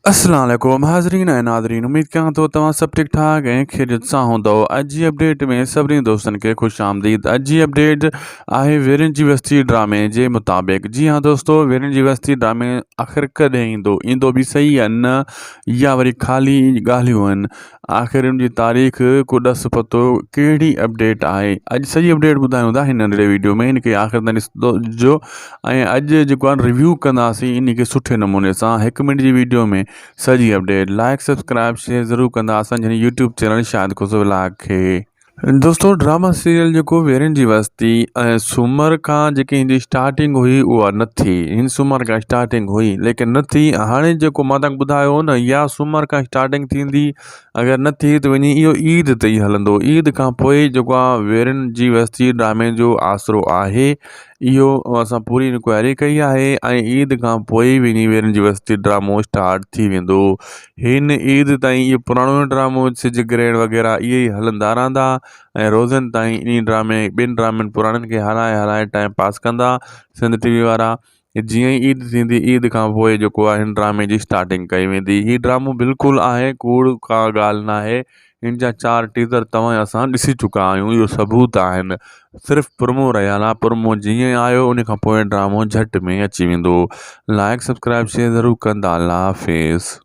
السلام عليڪم حاضرين ۽ ناظرين اميد ڪيان ٿو توهان سڀ ٺيڪ ٺاڪ ۽ خيريت سان هوندؤ اڄ جي اپڊيٽ ۾ سڀني دوستن کي خوش آمديد اڄ جي اپڊيٽ آهي ويرين جي وستي ڊرامي جي مطابق جي ها دوستو ويرين جي وستي ڊرامي آخر ڪڏهن ايندو ايندو به صحيح يا نه يا وري خالي ڳالهيون آهن آخر ان جي تاريخ ڪو ڏس پتو ڪهڙي اپڊيٽ آهي اڄ سڄي اپڊيٽ ٻڌايون ٿا هن ننڍڙي ويڊيو ۾ ان کي آخر تائين ڏسندو جو ۽ اڄ جيڪو آهي ريويو ڪنداسين ان کي سٺي نموني سان هڪ منٽ جي ويڊيو ۾ سڄي اپڊيٽ لائڪ سبسڪرائب شيئر ضرور ڪندا اسان جي يوٽيوب چينل شاهد خوشو ولاگ کي. دوستو ڊراما سيريل جيڪو ويرين جي وستي ۽ سومر کان جيڪي هن جي اسٽارٽنگ هئي اها نه ٿي هن سومر کان اسٽارٽنگ هئي ليڪن نه ٿي هاڻي جيڪو مان تهانکي ٻڌايو هو نه يا سومر کان اسٽارٽنگ ٿيندي اگر نه ٿي ته وڃي اهو عيد تي ئي هلندو عيد کان پوء جيڪو آهي ويرين جي وستي ڊرامي جو آسرو آهي اهو اسان پوري انڪوائري ڪئي آهي ۽ عيد کان پوء ئي وڃي ويرين جي وستي ڊرامو اسٽارٽ ٿي ويندو. هن عيد تائين اهو پراڻو ڊرامو سج گرهڻ وغيره اهي ئي هلندا رهندا ۽ روزن تائين انهي ڊرامي ٻين ڊرامن پراڻن کي هلائي هلائي ٽائيم پاس ڪندا سنڌ ٽي وي وارا جيئن ئي عيد ٿيندي عيد کان پوء جيڪو آهي هن ڊرامي جي اسٽارٽنگ ڪئي ويندي هي ڊرامو بلڪل آهي ڪوڙ ڪا ڳالهه ناهي ان جا چار ٽيزر توهان ۽ اسان ڏسي چڪا آهيون اهو ثبوت آهن صرف پرمو رهيل آهي پرمو جيئن ئي آيو ان کان پوء ڊرامو جهٽ ۾ اچي ويندو لائڪ سبسڪرائب شيئر ضرور ڪندا الله حافظ.